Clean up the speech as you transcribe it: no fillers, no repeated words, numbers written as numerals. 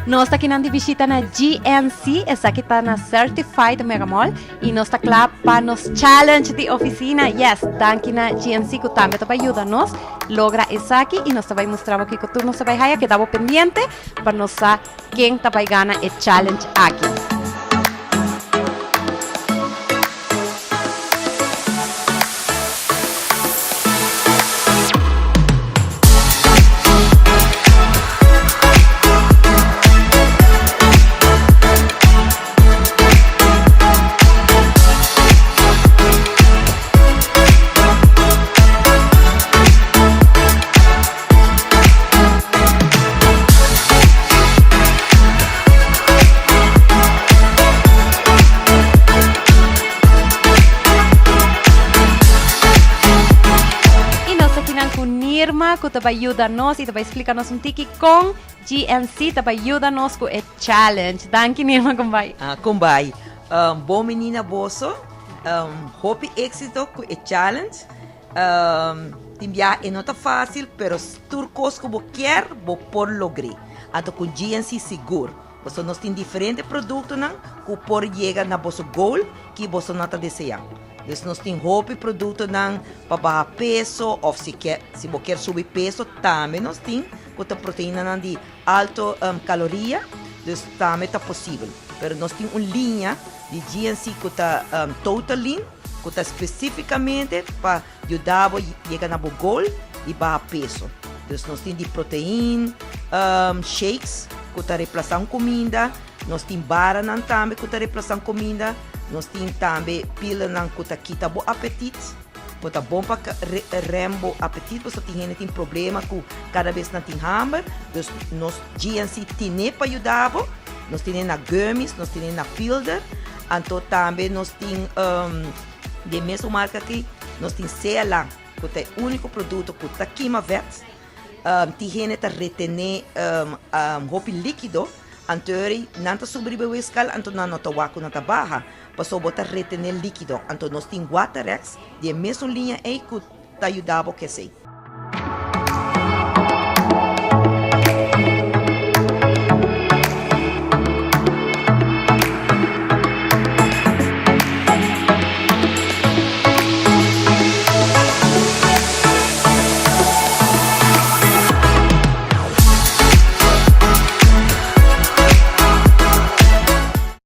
Nos ta akinan di bishita na GNC, esaki ta na Certified Mega Mall y nos ta kla pa nos challenge di oficina. Yes, danki na GNC ku tambe ta bai yuda nos logra esaki y nos ta bai mustra bo kiko tur nos ta bai haya. Keda bo pendiente pa nos sa ken ta bai gana e challenge aki. Y nos ta kinan cu Nirma cu ta bay yuda nos y ta bay splica nos un tiki con GNC ta bay yuda nos cu e challenge. Danki Nirma, con bay? Ah, con bay. Um, bon menina boso. Um, hopi éxito cu e challenge. Tin bia e no ta fácil, pero tur kos ku bo kier, bo por logr'é. Anto ku GNC sigur. Pasobra nos tin diferente produktonan ku por yega na boso goal ki boso no ta deseá. Dus nos tin hopi produktonan pa baha peso òf si ke si bo kier subi peso tambe nos tin ku ta proteinanan di alto kaloria, dus tambe ta posibel. Pero nos tin un liña di GNC ku ta Total Lean. Ku ta spesífikamente pa yuda bo yega na bo goal di baha peso. Dus nos tin di protein shakes ku ta replasá un kuminda, nos tin baranan tambe ku ta replasá un kuminda, nos tin tambe pilanan ku ta kita bo apetit, ku ta bon pa rèm bo apetit pasobra tin hende tin problema ku kada bes nan tin hamber, dus nos GNC tine pa yuda bo, nos tine na gummies, nos tine na pilder. Anto tambe nos tin den mesun marka aki nos tin CLA ku ta e úniko produkto ku ta kima vèt. Tin hende ta retené hopi líkido, anto eri nan ta subi riba e weskal anto nan no ta wak ku nan ta baha pasobra bo ta retené líkido. Anto nos tin Waterex di e mesun liña ei ku ta yuda bo ku esei.